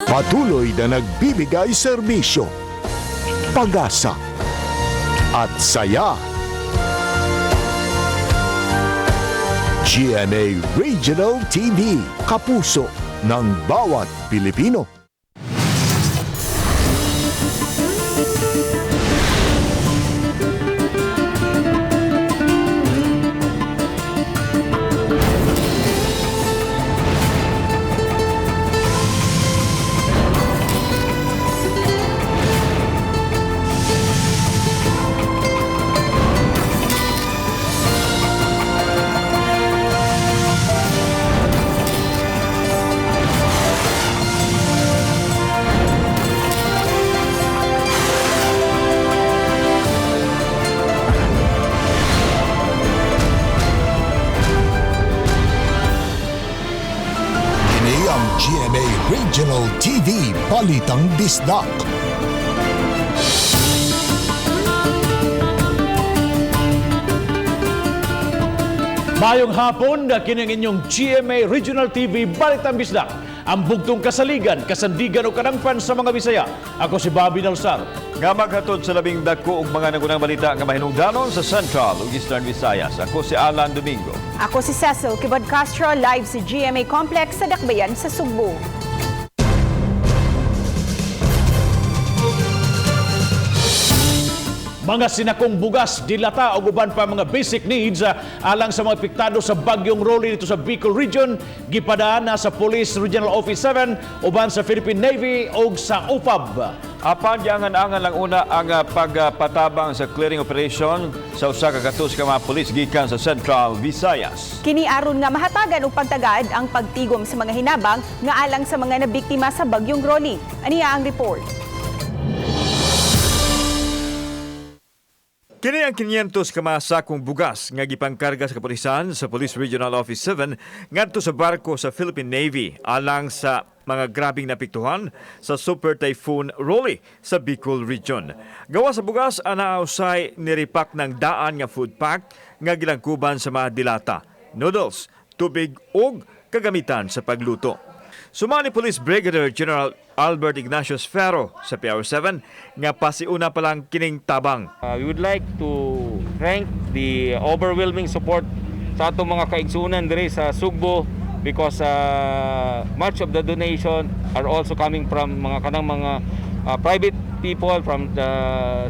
Patuloy na nagbibigay serbisyo, pag-asa at saya. GMA Regional TV, kapuso ng bawat Pilipino. Kini ang GMA Regional TV Balitang Bisdak. Mayong hapon na kining inyong GMA Regional TV Balitang Bisdak. Ang bugtong kasaligan, kasandigan o kadangpan sa mga Bisaya. Ako si Bobby Nalsar. Nga maghatod sa labing dagko og mga nagunang balita nga mahinungdanon sa Central ug Eastern Visayas. Ako si Alan Domingo. Ako si Cecil Kibod Castro, live sa GMA Complex sa Dakbayan sa Sugbo. Mga sinakong bugas, dilata o uban pa mga basic needs alang sa mga epektado sa bagyong Rolly dito sa Bicol Region, gipadaan na sa Police Regional Office 7 uban sa Philippine Navy o sa UPAB. Apan giangan-angan lang una ang pagpatabang sa clearing operation sa usa ka gatos ka mga pulis gikan sa Central Visayas. Kini aron nga mahatagan og pagtagad ang pagtigom sa mga hinabang nga alang sa mga nabiktima sa bagyong Rolly. Aniya ang report. Kini ang 500 ka mga sakong bugas nga gipangkarga sa kapulisan sa Police Regional Office 7 ngadto sa barko sa Philippine Navy alang sa mga grabing napiktuhan sa Super Typhoon Rolly sa Bicol Region. Gawa sa bugas ana usay niripak ng daan nga food pack nga gilangkuban sa mga dilata, noodles, tubig ug kagamitan sa pagluto. Sumani Police Brigadier General Albert Ignacio Ferro sa PR7 nga pasiuna pa lang kining tabang. We would like to thank the overwhelming support sa atong mga kaigsunan diri sa Sugbo because much of the donation are also coming from mga kanang mga private people from the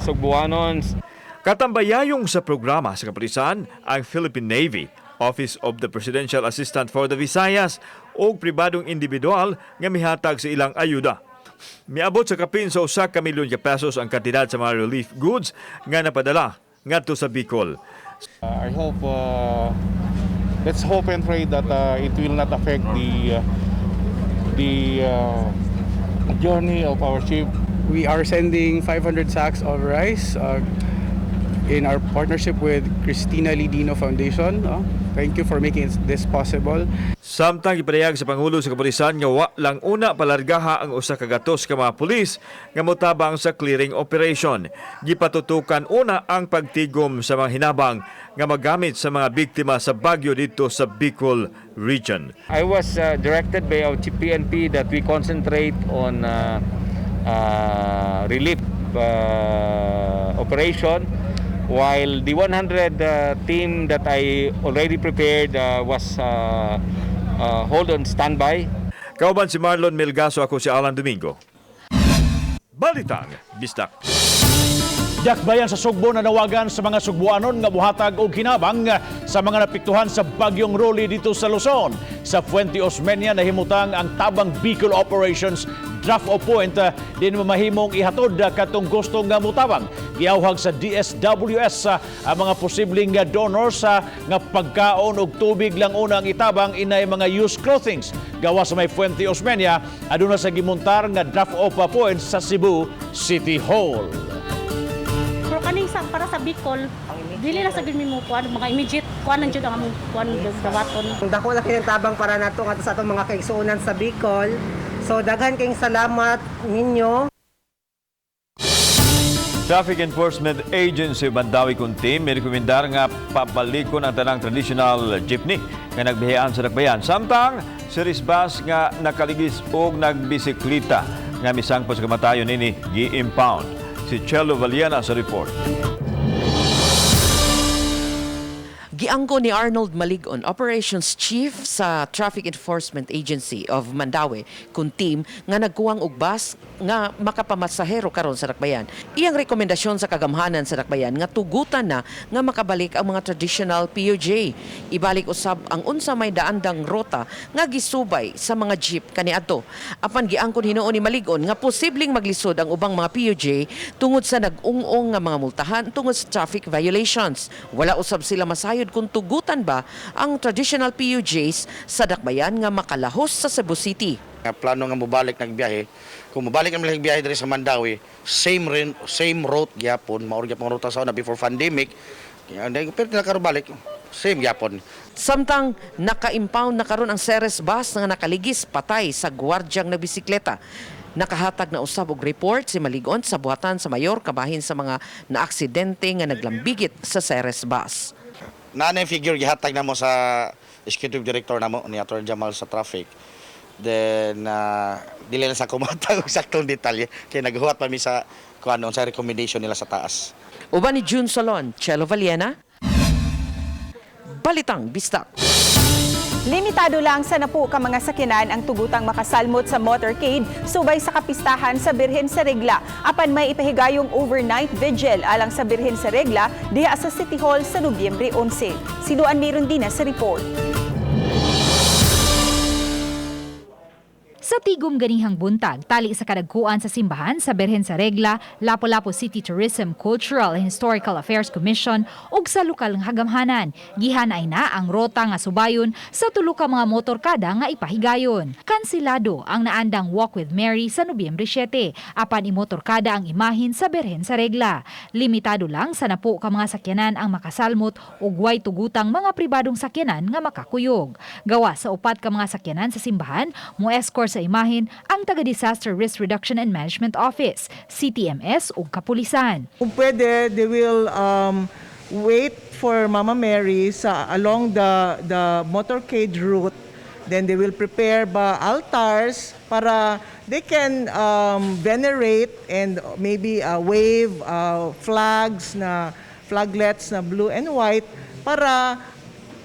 Sugbuanons. Katambayayong sa programa sa kapulisan ang Philippine Navy, Office of the Presidential Assistant for the Visayas o pribadong individual nga mihatag sa ilang ayuda. Miabot sa kapin sa 1 ka milyon ka pesos ang kantidad sa mga relief goods nga napadala ngadto sa Bicol. I hope, let's hope and pray that it will not affect the journey of our ship. We are sending 500 sacks of rice in our partnership with Christina Lidino Foundation. Thank you for making this possible. Samtang gipadayag sa Pangulo sa Kapulisan nga wa lang una palargaha ang 100 ka mga pulis nga motabang sa clearing operation. Gipatutukan una ang pagtigom sa mga hinabang nga magamit sa mga biktima sa bagyo dito sa Bicol Region. I was directed by our Chief PNP that we concentrate on relief operation while the 100 team that I already prepared was hold on standby. Kauban si Marlon Melgaso, ako si Alan Domingo. Balitang Bisdak. Dakbayan sa Sugbo nanawagan sa mga Sugbuanon nga buhatag og hinabang sa mga napiktuhan sa bagyong Rolly dito sa Luzon. Sa Fuente Osmeña nahimutang ang Tabang Bicol Operations Draft o Point din mamahimong ihatod katong gusto nga mutabang. Giawhag sa DSWS ang mga posibleng nga donor sa nga pagkaon og tubig lang una ang itabang inay mga used clothings. Gawa sa may Fuente Osmeña aduna sa gimuntar nga draft o point sa Cebu City Hall. Pero kaning sa para sa Bicol, dili na sa gud mo kuan mga immediate kuan jud ang among kuan dawaton. Dako na kini tabang para nato ngadto sa atong mga kaigsuonan sa Bicol. So daghan kayong salamat ninyo. Traffic Enforcement Agency Mandawi Kunti mirekomendar nga pabalikon ang tanang traditional jeepney nga nagbihayaan sa dakbayan. Samtang Ceres bus nga nakaligis og nagbisiklita nga misangpot sa kamatayon nini gi-impound. Si Chelo Valiana sa report. Giangko ni Arnold Maligon, Operations Chief sa Traffic Enforcement Agency of Mandaue, kun team nga nagkuwang og bus nga makapamasahero karon sa Dakbayan. Iyang rekomendasyon sa kagamhanan sa Dakbayan nga tugutan na nga makabalik ang mga traditional PUJ. Ibalik usab ang unsa may daandang rota nga gisubay sa mga jeep kaniadto. Apan giangkon hinuon ni Maligon nga posibleng maglisod ang ubang mga PUJ tungod sa nag-ung-ong nga mga multahan tungod sa traffic violations. Wala usab sila masayod kung tugutan ba ang traditional PUJs sa Dakbayan nga makalahos sa Cebu City. Nga plano nga mobalik nagbiyahe, kung mobalik ang biyahe diri sa Mandaue, same rin, same route gyapon, mao gyapon ruta sa una before pandemic. Pero karon balik, same gyapon. Samtang naka-impound na karon ang Ceres bus nga nakaligis patay sa gwardyang nagbisikleta. Nakahatag na usab og report si Maligon sa buhatan sa mayor kabahin sa mga naaksidente nga naglambigit sa Ceres bus. Naa na yung figure gihatag namo sa executive director namo ni Atty. Jamal sa traffic. Then dili na sa kumatag og saktong detalye kay naghuwat pa mi sa kuan sa recommendation nila sa taas. Uban ni June Solon, Chelo Valiena, Balitang Bisdak. Limitado lang sa napu ka mga sakyanan ang tugutang makasalmot sa motorcade subay sa kapistahan sa Birhen sa Regla. Apan may ipahigayong overnight vigil alang sa Birhen sa Regla diha sa City Hall sa Nobyembre 11. Si Luan Mirondina sa report. Sa tigom ganihang buntag, tali sa kadagkuan sa simbahan sa Birhen sa Regla, Lapu-Lapu City Tourism, Cultural and Historical Affairs Commission ug sa lokal nga hagamhanan. Gihanay na ang rota nga subayon sa tulo ka mga motorkada nga ipahigayon. Kansilado ang naandang Walk with Mary sa Nobyembre 7, apan imotorkada ang imahin sa Birhen sa Regla. Limitado lang sa napo ka mga sakyanan ang makasalmot ug way tugutang mga pribadong sakyanan nga makakuyog. Gawa sa upat ka mga sakyanan sa simbahan, mo escort sa imahin ang taga Disaster Risk Reduction and Management Office, CTMS ug kapulisan. Kung pwede, they will wait for Mama Mary sa along the motorcade route. Then they will prepare ba altars para they can venerate and maybe wave flags na flaglets na blue and white para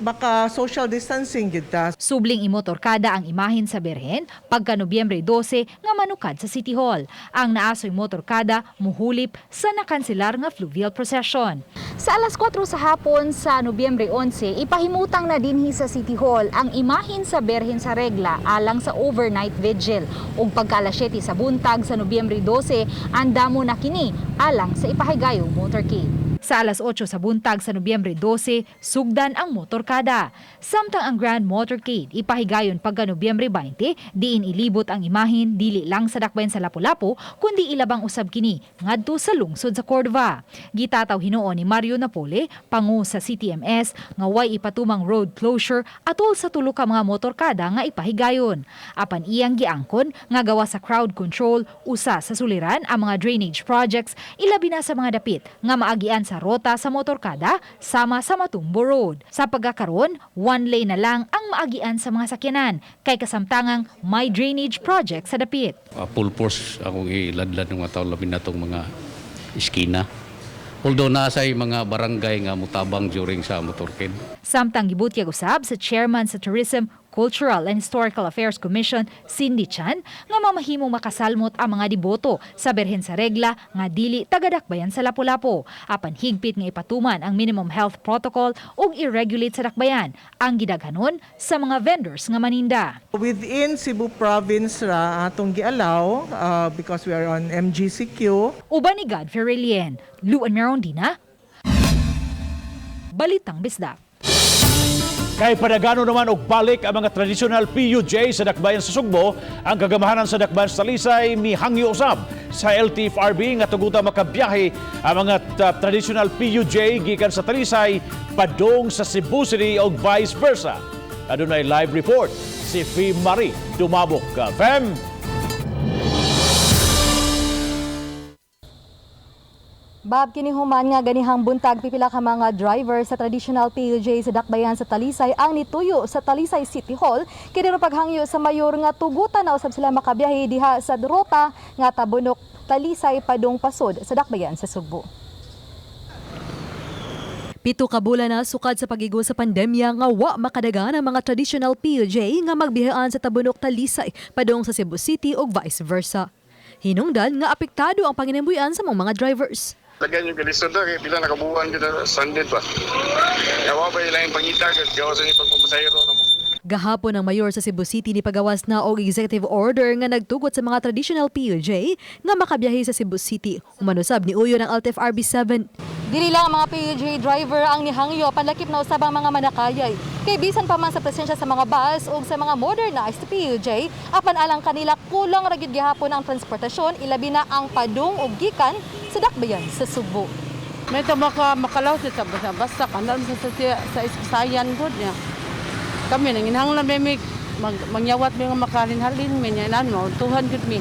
baka social distancing gid ta. Subling imotorkada ang imahin sa Birhen pagka Nobyembre 12 nga manukad sa City Hall. Ang naasoy motorkada muhulip sa nakanselar nga fluvial procession. Sa alas 4 sa hapon sa Nobyembre 11, ipahimutang na dinhi sa City Hall ang imahin sa Birhen sa Regla alang sa overnight vigil. Ug pagka alas 7 sa buntag sa Nobyembre 12, andamo na kini alang sa ipahigayong motorcade. Sa alas 8 sa buntag sa Nobyembre 12, sugdan ang motorkada. Samtang ang Grand Motorcade ipahigayon pagka Nobyembre 20, diin ilibot ang imahin dili lang sa dakbayan sa Lapu-Lapu kundi ilabang usab kini ngadto sa lungsod sa Cordova. Gitataw hinuon ni Mario Napole, pangu sa CTMS, nga way ipatumang road closure atol sa tulo ka mga motorkada nga ipahigayon. Apan iyang giangkon nga gawa sa crowd control, usa sa suliran ang mga drainage projects ilabi na sa mga dapit nga maagian sa rota sa motorkada sama sa Matumbo Road. Sa pagkakaroon, one lane na lang ang maagian sa mga sakyanan kay kasamtangang may drainage project sa dapit. Full force akong iladlad ng mga tao, labi na tong mga iskina. Although nasa mga barangay nga mutabang during sa motorcade. Samtang gibutyag usab sa chairman sa Tourism, Cultural and Historical Affairs Commission, Cindy Chan, nga mamahimong makasalmot ang mga deboto sa Birhen sa Regla nga dili tagadakbayan sa Lapu-Lapu. Apan higpit nga ipatuman ang minimum health protocol ug i-regulate sa dakbayan ang gidaghanon sa mga vendors nga maninda. Within Cebu Province ra atong gialaw because we are on MGCQ. Uban ni God Ferrelien, Luan Merondina, Balitang Bisdak. Kay padagano naman og balik ang mga traditional PUJ sa dakbayan sa Sugbo, ang kagamahanan sa dakbayan sa Talisay mihangyo usab sa LTFRB nga tugutan makabiyahe ang mga traditional PUJ gikan sa Talisay padung sa Cebu City og vice versa. Adunay live report si Fee Marie Dumabok. Fem. Bab, kini human nga ganihang buntag pipila ka mga driver sa traditional PUJ sa Dakbayan sa Talisay ang nituyo sa Talisay City Hall kini paghangyo sa mayor nga tugutan na usab sila makabiyahe diha sa ruta nga Tabunok Talisay padung pasod sa Dakbayan sa Sugbo. 7 ka bulan na sukad sa pagigo sa pandemya nga wa makadagan ang mga traditional PUJ nga magbiyahean sa Tabunok Talisay padung sa Cebu City ug vice versa. Hinungdan nga apektado ang panginabuhian sa mga drivers. Lagyan yung kalisod na, kaya pila nakabuhan kita sandid ba. Yawa ba ilang pangita, gawa sa pagpamasahero na mo. Gahapon ang mayor sa Cebu City ni pagawas na og executive order nga nagtugot sa mga traditional PUJ nga makabiyahe sa Cebu City. Umanusab ni uyo ng LTFRB 7. Dili lang ang mga PUJ driver ang nihangyo, panlakip na usab ang mga manakayay. Kay bisan pa man sa presensya sa mga bus ug sa mga modernized PUJ, apan alang kanila kulang ra gyud gihapon ang transportasyon, ilabi na ang padung ug gikan sa Dakbayan sa Sugbo. May tama ka makalaw sa basta kanal sa sayan gud niya. Kami nanginahanglan may mangyawat may nga makalinhalin may niya mo tuhan gud mi.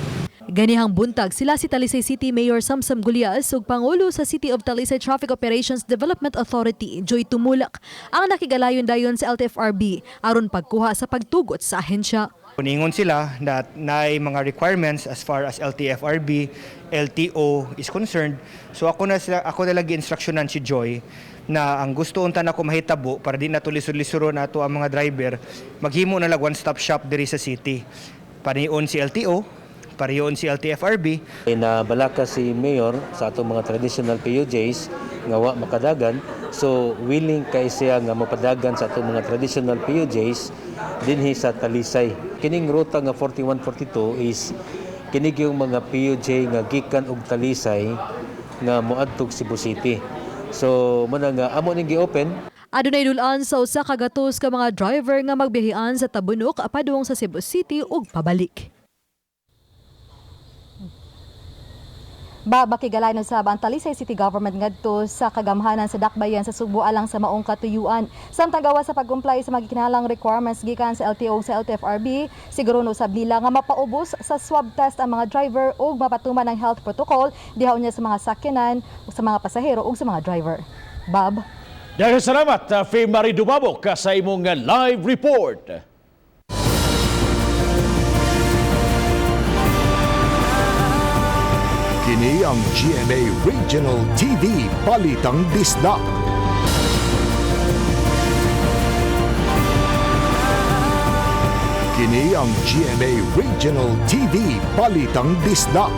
Ganihang buntag sila si Talisay City Mayor Samsam Gullas ug Pangulo sa City of Talisay Traffic Operations Development Authority Joy Tumulak ang nakigalayon dayon sa LTFRB aron pagkuha sa pagtugot sa ahensya. Ningon sila that naay mga requirements as far as LTFRB, LTO is concerned. So ako na lagi instructionan si Joy na ang gusto unta nako mahitabo para di na tulisod-lisuro nato ang mga driver, maghimo na lag one-stop shop diri sa city. Pariyon si LTO, pariyon si LTFRB. Nabalaka si Mayor sa atong mga traditional PUJs nga wa makadagan, so willing kay siya nga mapadagan sa atong mga traditional PUJs dinhi sa Talisay. Kining ruta nga 4142 is kini yung mga PUJ nga gikan og Talisay nga moadtog Cebu City. So muna nga amo ning gi-open. Adunay dul-an sa 100 ka mga driver nga magbiyahean sa Tabunok padung sa Cebu City ug pabalik. Babakigalay usab ang Talisay City Government ngadto sa kagamhanan sa Dakbayan sa Sugbo alang sa maong katuyuan. Samtang gawa sa pag-comply sa magikinahanglang requirements gikan sa LTO sa LTFRB, siguro usab nila nga mapaubos sa swab test ang mga driver ug mapatuman ang health protocol diha unya sa mga sakyanan, sa mga pasahero ug sa mga driver. Bob. Daghang salamat, Faye Marie Dumabok, sa imong live report. Kini ang GMA Regional TV Balitang Bisdak. Kini ang GMA Regional TV Balitang Bisdak.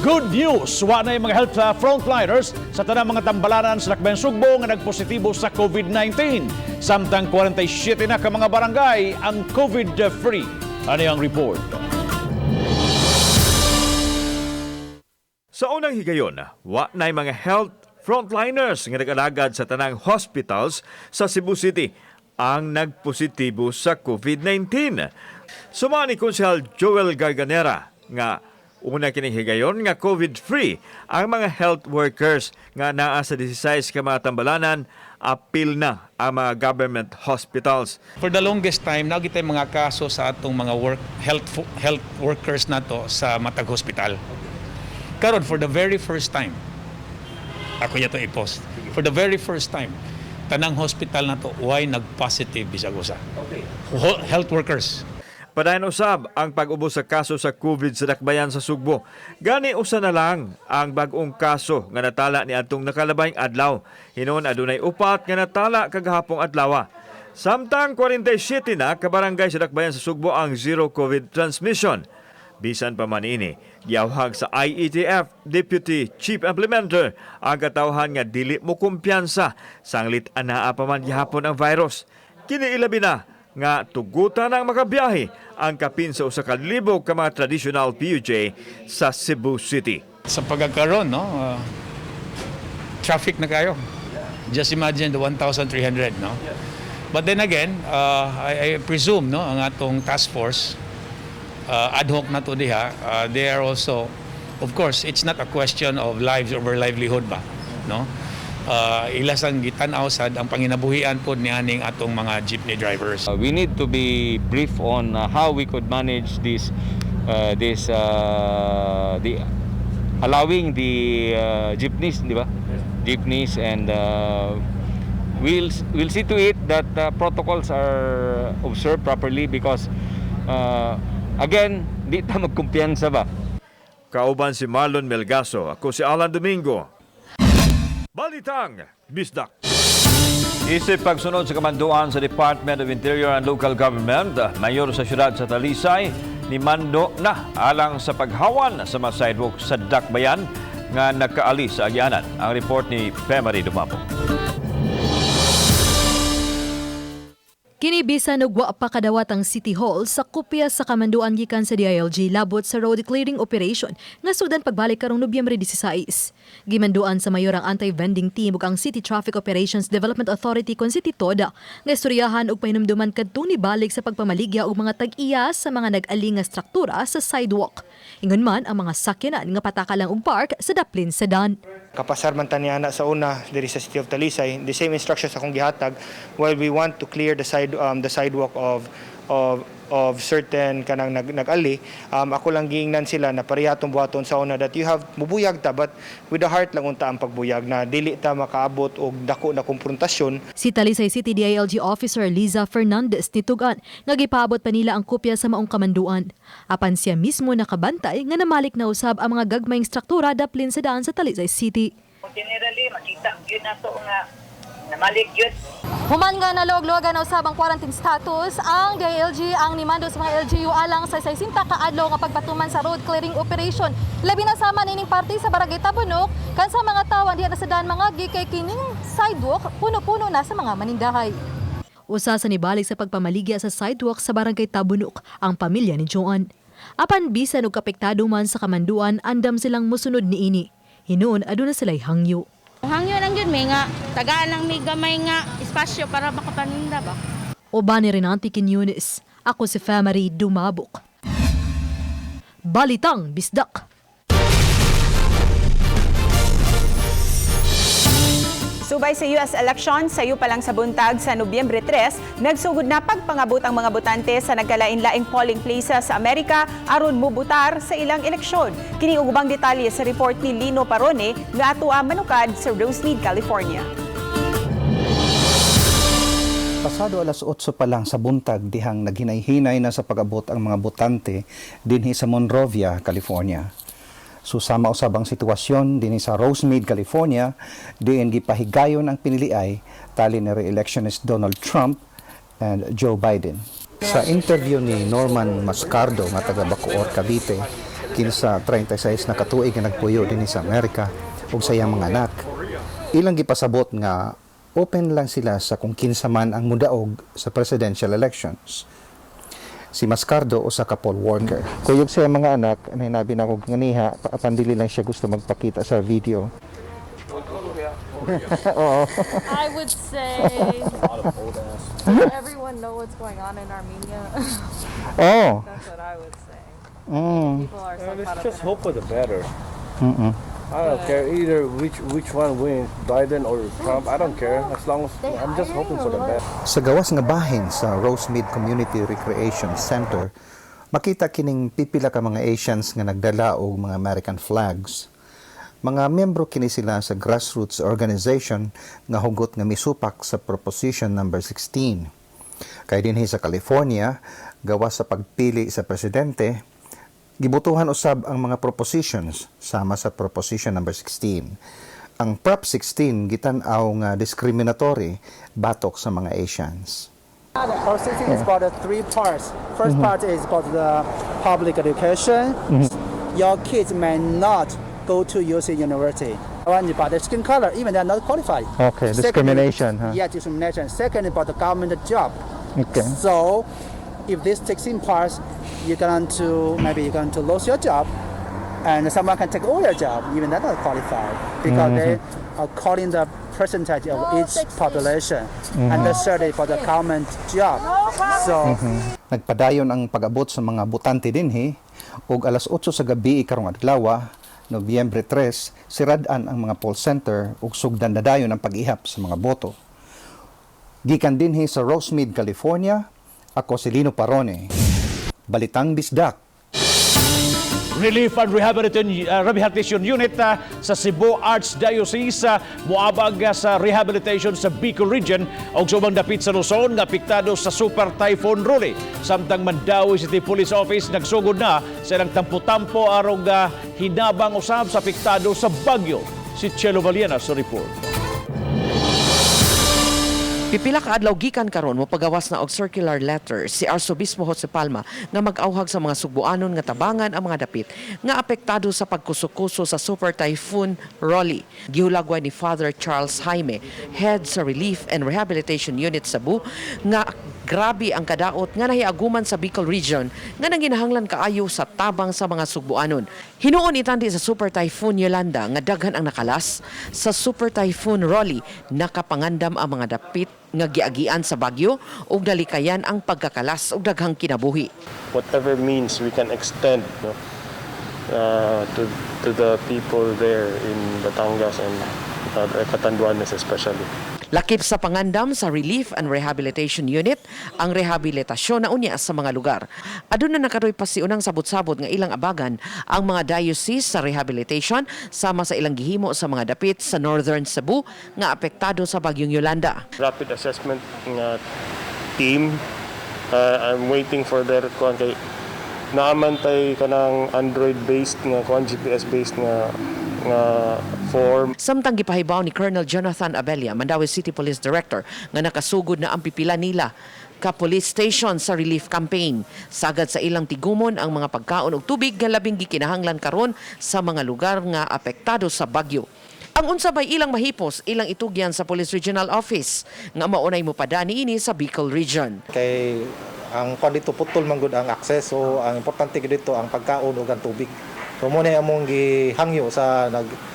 Good news! Wa na yung mga health frontliners sa tanang mga tambalanan sa Lakbayan Sugbo nga nagpositibo sa COVID-19. Samtang 47 na ka mga barangay ang COVID-free. Ano ang report? Sa unang higayon, wa na'y mga health frontliners nga nag-alagad sa tanang hospitals sa Cebu City ang nagpositibo sa COVID-19. Suma ni Konsehal Joel Garganera nga una kining higayon nga COVID-free ang mga health workers nga naa sa 16 ka mga tambalanan, apil na ang mga government hospitals. For the longest time, naa gyud mga kaso sa atong mga health workers nato sa matag hospital. Karon, for the very first time, ako yato i-post. For the very first time, tanang hospital nato way nag-positive bisag usa. Okay. Health workers. Padayon usab ang pag-ubos sa kaso sa COVID sa Dakbayan sa Sugbo. Gani usa na lang ang bag-ong kaso nga natala ni adtong nakalabayng adlaw. Hinon adunay 4 nga natala kagahapong adlaw. Samtang 47 na kabarangay sa Dakbayan sa Sugbo ang zero COVID transmission. Bisan pa man ini, giawhag sa IETF Deputy Chief Implementer ang katawhan nga dili mo kumpiyansa sanglit anaa pa man gihapon ang virus. Kini ilabi na nga tugutan ang makabiyahe ang kapin sa 1,000 ka mga traditional PUJ sa Cebu City. Sa pagkakaroon, no, traffic na kayo. Just imagine the 1,300, no? But then again, I presume, no, ang atong task force, ad hoc na to diha, they are also, of course, it's not a question of lives over livelihood ba, no? Ilasang gitan-aw sad ang panginabuhian pod ni aning atong mga jeepney drivers. We need to be brief on how we could manage this the allowing the jeepneys, di ba? Jeepneys and we'll see to it that protocols are observed properly because again, di ta magkumpiyansa ba. Kauban si Marlon Melgaso. Ako si Alan Domingo. Balitang Bisdak. Isip pagsunod sa kamanduan sa Department of Interior and Local Government, mayor sa siyudad sa Talisay, ni mando na alang sa paghawan sa mga sidewalk sa Dakbayan nga nakaali sa agyanan. Ang report ni Pemary Dumabo. Kini bisan og wa pa kadawat ang City Hall sa kopya sa kamanduan gikan sa DILG labot sa road clearing operation nga sugdan pagbalik karong Nobyembre 16. Gimanduan sa mayor ang anti-vending team ug ang City Traffic Operations Development Authority kon City TODA nga istoryahan og pahinumduman kadtong nibalik sa pagpamaligya og mga tag-iya sa mga nag-ali nga struktura sa sidewalk. Ingon man ang mga sakyanan nga pataka lang og park sa daplin sa dan. Kapasar man tani ana sa una diri sa City of Talisay, the same instructions akong gihatag while we want to clear the sidewalk of certain kanang nag-ali, ako lang giingnan sila na pareha atong buhaton sa una that you have mubuyag ta, but with the heart lang unta ang pagbuyag na dili ta makaabot og dako na konfrontasyon. Si Talisay City DILG Officer Liza Fernandez nitugan nga gipaabot pa nila ang kopya sa maong kamanduan. Apan siya mismo nakabantay nga namalik na usab ang mga gagmayng struktura daplin sa daan sa Talisay City. Generally, makita gyud nato nga namalik gyud. Human nga nalog-logan na usab ang quarantine status, ang DILG ang nimando sa mga LGU alang sa 60 ka adlaw nga pagpatuman sa road clearing operation. Labi na sama nining parte sa Barangay Tabunok kan sa mga tawo diha na sa daan mga kay kining sidewalk puno-puno na sa mga manindahay. Usa sa nibalik sa pagpamaligya sa sidewalk sa Barangay Tabunok ang pamilya ni Joan. Apan bisan og kapektado man sa kamanduan, andam silang musunod niini. Hinuon aduna sila'y hangyo. Hangyo lang yun, may nga tagaan lang may gamay nga espasyo para makapaninda ba. Uban ni Renante Quiñones. Ako si Famary Dumabok. Balitang Bisdak. Subay sa US election, sayo pa lang sa buntag sa Nobyembre 3, nagsugod na pagpangabot ang mga botante sa nagkalain-laing polling places sa Amerika aron mubutar sa ilang eleksyon. Kini ug ubang detalye sa report ni Lino Parone nga atoa manukad sa Rosemead, California. Pasado alas 8 pa lang sa buntag dihang naghinay-hinay na sa pag-abot ang mga botante dinhi sa Monrovia, California. Susama usab ang sitwasyon dinhi sa Rosemead, California, diin gipahigayon ang piniliay tali ni re-electionist Donald Trump and Joe Biden. Sa interview ni Norman Mascardo nga taga Bacoor, Cavite, kinsa 36 na katuig nga nagpuyo dinhi sa Amerika ug sa iyang mga anak, ilang gipasabot nga open lang sila sa kung kinsa man ang mudaog sa presidential elections. Si Mascardo usa ka poll worker. Kuyog sa iyang mga anak, nahinabi na ako nganiha, apan dili lang siya gusto magpakita sa video. Oo. I would say, does everyone know what's going on in Armenia? Oh. That's what I would say. People are so Let's caught up just in hope for the better. I don't care either which one wins, Biden or Trump. I don't care as long as I'm just hoping for the best. Sa gawas nga bahin sa Rosemead Community Recreation Center, makita kining pipila ka mga Asians nga nagdala og mga American flags. Mga miyembro kini sila sa grassroots organization nga hugot nga misupak sa Proposition number 16. Kay dinhi sa California, gawas sa pagpili sa presidente, gibutuhan usab ang mga propositions sama sa Proposition number 16. Ang Prop 16 gitan-aw nga discriminatory batok sa mga Asians. Our city is about three parts. First part is about the public education. Your kids may not go to UC University. One about the skin color, even they are not qualified. Okay, discrimination, huh? Yeah, discrimination. Second, about the government job. So, if this 16 parts, you're going to maybe you're going to lose your job, and someone can take over your job, even they're not qualified because they are calling the percentage of each population. And the third is for the government job. So. Nagpadayon ang pag-abot sa mga botante dinhi ug alas 8 sa gabi karong adlaw, Nobyembre 3, sirad-an ang mga poll center ug sugdan na dayon ang pag-ihap sa mga boto. Gikan dinhi sa Rosemead, California, ako si Lino Parone. Balitang Bisdak. Relief and Rehabilitation Unit sa Cebu Archdiocese moabag sa rehabilitation sa Bicol Region og sa ubang dapit sa Luzon nga apektado sa Super Typhoon Rolly. Samtang Mandaue City Police Office nagsugod na sa ilang tampo-tampo arog hinabang usab sa apektado sa bagyo. Si Chelo Valiena sa report. Pipila ka adlaw gikan karon mopagawas na og circular letter si Arsobispo Jose Palma nga mag-awhag sa mga Sugbuanon nga tabangan ang mga dapit nga apektado sa pagkuso-kuso sa Super Typhoon Rolly. Gihulagway ni Father Charles Jaime, head sa Relief and Rehabilitation Unit Cebu, nga grabe ang kadaot nga nahiaguman sa Bicol Region nga nanginahanglan kaayo sa tabang sa mga Sugbuanon. Hinuon itandi sa Super Typhoon Yolanda nga daghan ang nakalas, sa Super Typhoon Rolly nakapangandam ang mga dapit nga giagian sa bagyo ug nalikayan ang pagkakalas og daghang kinabuhi. Whatever means we can extend, no, to the people there in Batangas and Catanduanes especially. Lakip sa pangandam sa Relief and Rehabilitation Unit ang rehabilitasyon na unya sa mga lugar. Aduna na karoy pasiunang sabot-sabot nga ilang abagan ang mga diocese sa rehabilitation sama sa ilang gihimo sa mga dapit sa Northern Cebu nga apektado sa bagyong Yolanda. Rapid assessment nga team, I'm waiting for their kuan kay naaman tay kanang Android based nga kuan, GPS based nga form. Samtang gipahibaw ni Colonel Jonathan Abella, Mandaue City Police Director, nga nakasugod na ang pipila nila ka police station sa relief campaign. Sagad sa ilang tigumon ang mga pagkaon ug tubig nga labing gikinahanglan karon sa mga lugar nga apektado sa bagyo. Ang unsa bay ilang mahipos, ilang itugyan sa Police Regional Office nga maunay mopada niini sa Bicol Region. Kay ang kuan dito, putol man gud ang access, so ang importante gud dito ang pagkaon ug ang tubig. So mo na among gihangyo sa nag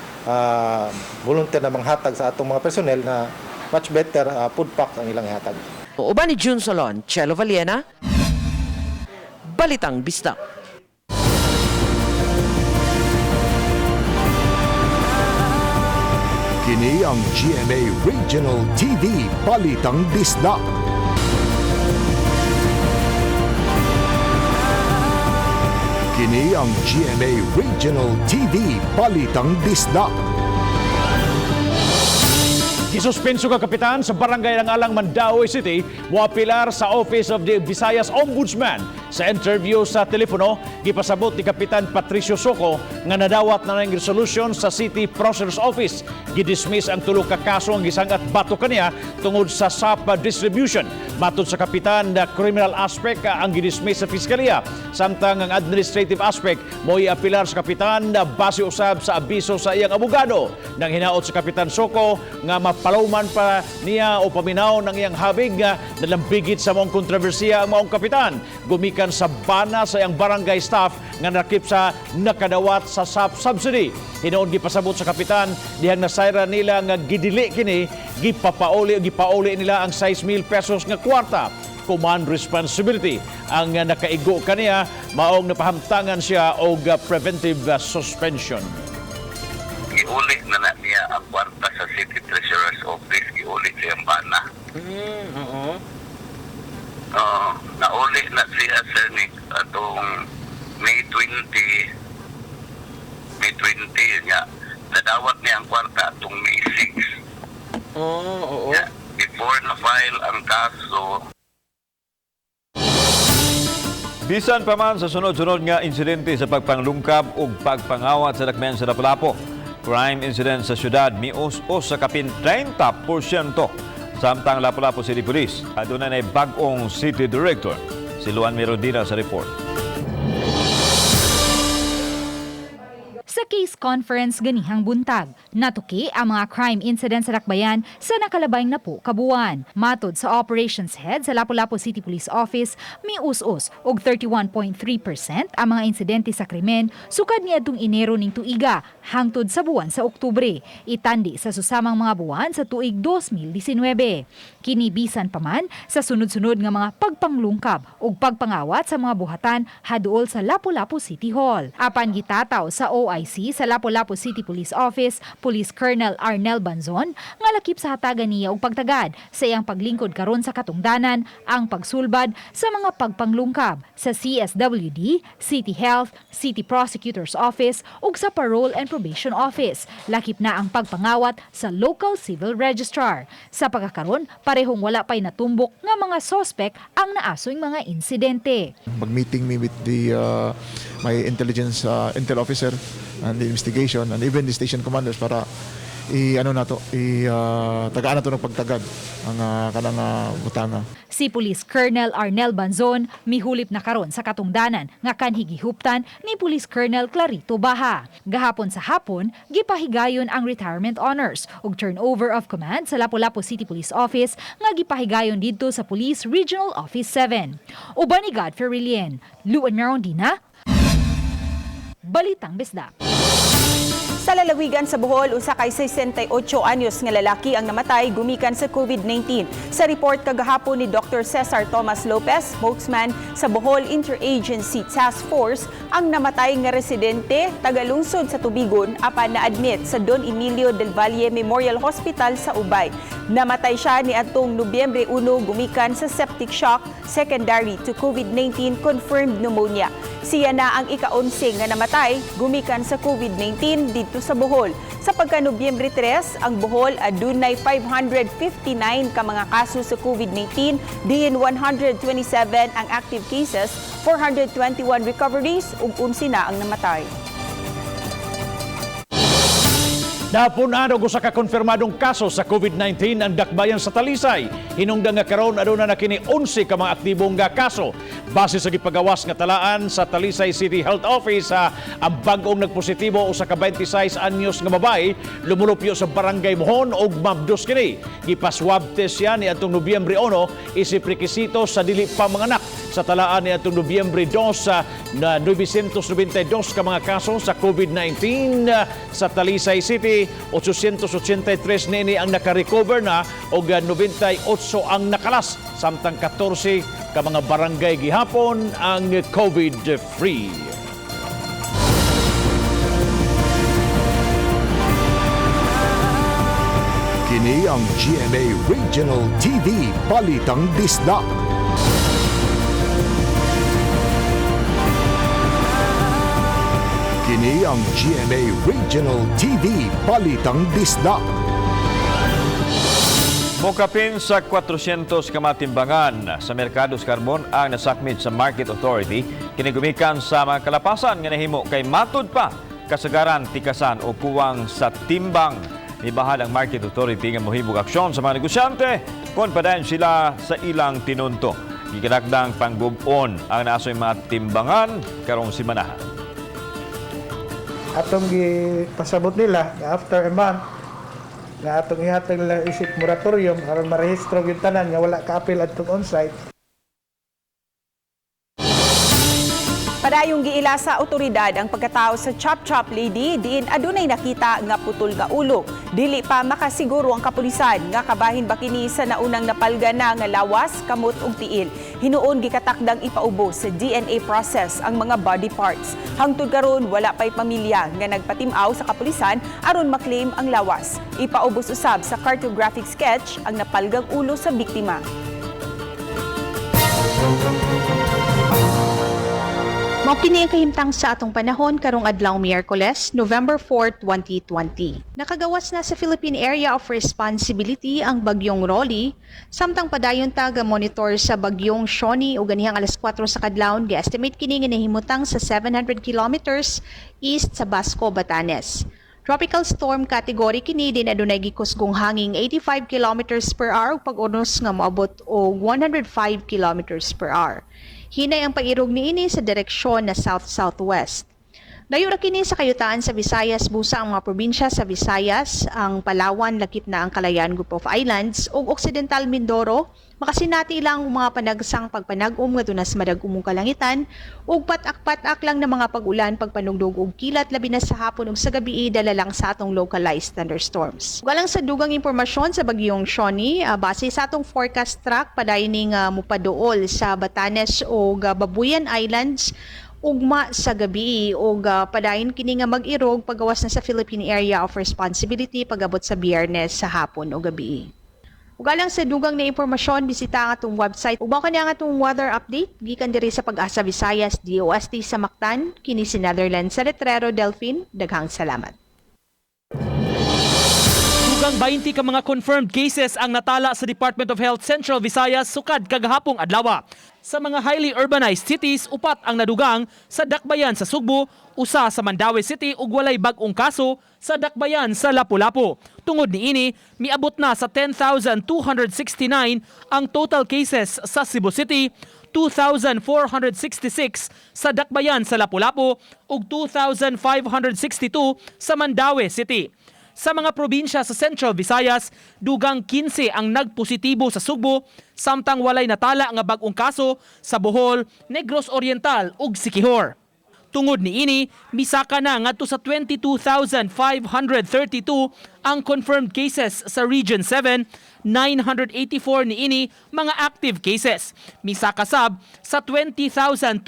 volunteer na manghatag sa atong mga personnel na much better food pack ang ilang ihatag. Uban ni June Solon, Chelo Valiena, Balitang Bisdak. Kini ang GMA Regional TV Balitang Bisdak. Kini ang GMA Regional TV Balitang Bisdak. Gisuspenso ka kapitan sa barangay Alang-Alang, Mandaue City, moapilar sa Office of the Visayas Ombudsman. Sa interview sa telepono, gipasabot ni Kapitan Patricio Soco nga nadawat na ng resolution sa City Proctor's Office. Gidismiss ang tulo ka kaso ang gisangat batok kaniya tungod sa SAP distribution. Matod sa kapitan, the criminal aspect ang gidismiss sa piskalya, samtang ang administrative aspect mo'y apilar sa kapitan base usab sa abiso sa iyang abogado. Nang hinaot sa Kapitan Soco nga mapalawman pa niya o paminaw ng iyang habig nga nalambigit sa maong kontrobersiya ang maong kapitan. Gumikan sa bana sa iyang barangay staff nga nakip sa nakadawat sa SAP subsidy. Hinuon gipasabot sa kapitan dihang nasayra nila nga gidili kini, gipapauli o gipauli nila ang 6 mil pesos nga kwarta. Command responsibility ang nakaigo kaniya, maong napahamtangan siya og preventive suspension. Giuli na na niya ang kwarta sa City Treasurer's Office, giuli siyang bana. Oo. Oo, nauli na siya, Sir Nick, atong May 20, May 20 niya. Nadawat niya ang kwarta atong May 6. Oo, oo. Yeah, before na file ang kaso. Bisan pa man sa sunod-sunod nga insidente sa pagpanglungkab ug pagpangawat sa dakmen sa Lapu-Lapu, crime incident sa syudad mius-us sa kapin 30%. Samtang Lapu-Lapu City Police aduna nay bag-ong city director. Si Luan Mirodina sa report. Sa case conference ganihang buntag, natuki ang mga crime incidents sa Dakbayan sa nakalabay na po kabuan. Matod sa operations head sa Lapu-Lapu City Police Office, mius-us og 31.3% ang mga insidente sa krimen sukad niadtong Enero ning tuiga hangtod sa buwan sa Oktubre. Itandi sa susamang mga buwan sa tuig 2019. Kini bisan pa man sa sunod-sunod nga mga pagpanglungkab ug pagpangawat sa mga buhatan haduol sa Lapu-Lapu City Hall. Apan gitataw sa OIC PIC sa Lapu-Lapu City Police Office, Police Colonel Arnel Banzon, nga lakip sa hatagan niya og pagtagad sa iyang paglingkod karon sa katungdanan ang pagsulbad sa mga pagpanglungkab sa CSWD, City Health, City Prosecutor's Office ug sa Parole and Probation Office. Lakip na ang pagpangawat sa local civil registrar. Sa pagkakaron, parehong wala pa'y natumbok nga mga sospek ang naasoy mga insidente. Mag-meeting me with the my intelligence intel officer and the investigation and even the station commanders para i ano nato i tagaan nato ng pagtagad ang kanang butanga. Si Police Colonel Arnel Banzon mihulip na karon sa katungdanan nga kanhi gihuptan ni Police Colonel Clarito Baha. Gahapon sa hapon, gipahigayon ang retirement honors ug turnover of command sa Lapu-Lapu City Police Office nga gipahigayon didto sa Police Regional Office 7. Uban ni Godfrey Rilien, Luan Merondina, Balitang Bisdak. Sa lalawigan sa Bohol, usa kay 68 anyos nga lalaki ang namatay gumikan sa COVID-19. Sa report kagahapon ni Dr. Cesar Thomas Lopez, spokesman sa Bohol Interagency Task Force, ang namatay nga residente tagalungsod sa Tubigon apan na-admit sa Don Emilio del Valle Memorial Hospital sa Ubay. Namatay siya ni atong Nobyembre 1 gumikan sa septic shock secondary to COVID-19 confirmed pneumonia. Siya na ang ika-11 nga namatay gumikan sa COVID-19 didto sa Bohol. Sa pagka Nobyembre 3, ang Bohol adunay 559 ka mga kaso sa COVID-19, diin 127 ang active cases, 421 recoveries ug 11 na ang namatay. Napun-an og usa ka konfirmadong kaso sa COVID-19 ang dakbayan sa Talisay. Hinungdan nga karon aduna na kini 11 ka mga aktibong nga kaso. Base sa gipagawas nga talaan sa Talisay City Health Office, ang bag-ong nagpositibo usa ka 26 anyos nga babae lumulupyo sa Barangay Mohon ug mabdos kini. Gipa-swab test siya ni atong Nobyembre 1 isip rekisito sa dili pa manganak. Sa talaan ni atong Nobyembre 2 na 992 ka mga kaso sa COVID-19 sa Talisay City, 883 nini ang nakarecover na og 98 ang nakalas, samtang 14 ka mga barangay gihapon ang COVID-free. Kini ang GMA Regional TV Balitang Bisdak. Kini ang GMA Regional TV Balitang Bisdak. Mokapin sa 400 kamatimbangan sa merkado sa karbon ang nasakmit sa Market Authority kini gumikan sa mga kalapasan nga nahimo kay matud pa kasagaran tikasan o kuwang sa timbang. Nibahal ang Market Authority nga mohimog aksyon sa mga negosyante kung padayon sila sa ilang tinunto. Gikalakdang panggub-on ang naasoy mga timbangan karong simanahan. Atong gipasabot nila nga after a month nga atong ihatag nila isip moratorium aron marehistro gyud tanan nga wala kaapil adtong on-site. Padayong giila sa otoridad ang pagkatao sa Chop Chop Lady diin adunay nakita nga putol nga ulo. Dili pa makasiguro ang kapulisan nga kabahin ba kini sa naunang napalga na nga lawas, kamot ug tiil. Hinuon gikatakdang ipaubos sa DNA process ang mga body parts. Hangtod karon wala pay pamilya nga nagpatim-aw sa kapulisan aron maklaim ang lawas. Ipaubos usab sa cartographic sketch ang napalgang ulo sa biktima. Mao kini ang kahimtang sa atong panahon karong adlaw Miyerkules, November 4, 2020. Nakagawas na sa Philippine Area of Responsibility ang bagyong Rolly, samtang padayon ta ga monitor sa bagyong Siony ug ganihang alas 4 sa kadlawon gi-estimate kini nga nahimutang sa 700 kilometers east sa Basco, Batanes. Tropical storm category kini din adunay gikusgong hanging 85 kilometers per hour ug pag-unos nga moabot og 105 kilometers per hour. Hinay ang pag-irog niini sa direksyon na south-southwest. Layo ra kini sa kayutaan sa Visayas busa ang mga probinsya sa Visayas, ang Palawan, lakip na ang Kalayaan Group of Islands ug Occidental Mindoro. Makasinati lang ang mga panagsang pagpanag-um nga tunas madag-umong kalangitan ug patak-patak lang na mga pag-ulan, pagpanugdog ug kilat labi na sa hapon ug sa gabi, dala lang sa atong localized thunderstorms. Ug alang sa dugang impormasyon sa bagyong Siony, base sa atong forecast track, padayon ning mupaduol sa Batanes ug Babuyan Islands ugma sa gabi ug padayon kini nga mag-irog pagawas na sa Philippine Area of Responsibility pagabot sa Biyernes sa hapon o gabi. Ug alang sa dugang na impormasyon, bisita ang atong website. Ug mao kani ang atong weather update gikan diri sa Pag-asa Visayas DOST sa Mactan, kini si Netherlands sa Letrero Delphine. Daghang salamat. Dugang 20 ka mga confirmed cases ang natala sa Department of Health Central Visayas sukad kagahapong adlaw. Sa mga highly urbanized cities, upat ang nadugang sa Dakbayan sa Sugbo, usa sa Mandaue City ug walay bag-ong kaso sa Dakbayan sa Lapu-Lapu. Tungod niini, miabot na sa 10,269 ang total cases sa Cebu City, 2,466 sa Dakbayan sa Lapu-Lapu ug 2,562 sa Mandaue City. Sa mga probinsya sa Central Visayas, dugang 15 ang nagpositibo sa Sugbo, samtang walay natala nga bag-ong kaso sa Bohol, Negros Oriental ug Siquijor. Tungod niini, misaka na ngadto sa 22,532 ang confirmed cases sa Region 7, 984 niini mga active cases. Misaka sab sa 20,201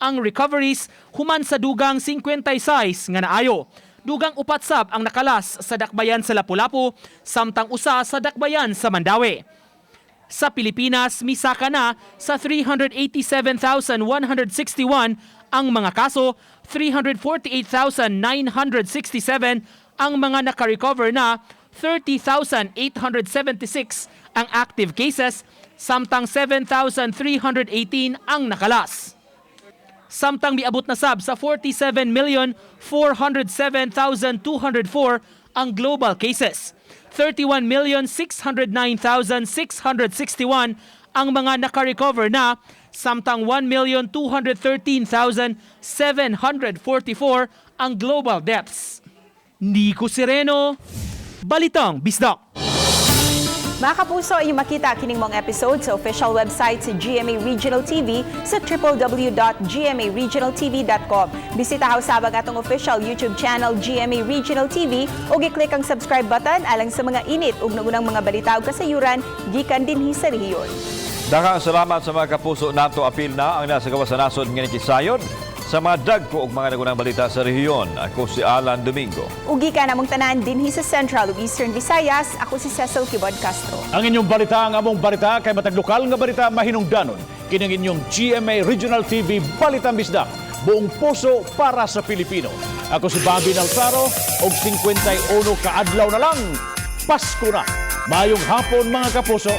ang recoveries human sa dugang 56 nga naayo. Dugang upat sab ang nakalas sa Dakbayan sa Lapu-Lapu, samtang usa sa Dakbayan sa Mandaue. Sa Pilipinas, misaka na sa 387,161 ang mga kaso, 348,967 ang mga nakarecover na, 30,876 ang active cases, samtang 7,318 ang nakalas. Samtang miabot na sab sa 47,407,204 ang global cases. 31,609,661 ang mga nakarecover na, samtang 1,213,744 ang global deaths. Nico Sereno, Balitang Bisdak. Mga kapuso, inyong makita kining mga episode sa official website sa GMA Regional TV sa www.gmaregionaltv.com. Bisita usab ang atong official YouTube channel GMA Regional TV ug i-click ang subscribe button alang sa mga init ug nagunang mga balita ug kasayuran gikan dinhi sa rehiyon. Daghang salamat sa mga kapuso nato. Apil na ang nasa gawas sa nasod nga nakisayon sa mga dagko ug mga nagunang balita sa rehiyon. Ako si Alan Domingo. Ug gikan namong tanan dinhi sa Central ug Eastern Visayas, ako si Cecil Kibod Castro. Ang inyong balita, ang among balita, kay matag lokal nga balita mahinungdanon. Kining inyong GMA Regional TV Balitang Bisdak. Buong puso para sa Pilipino. Ako si Bobby Nalzaro, og 51 kaadlaw na lang. Pasko na. Maayong hapon, mga kapuso.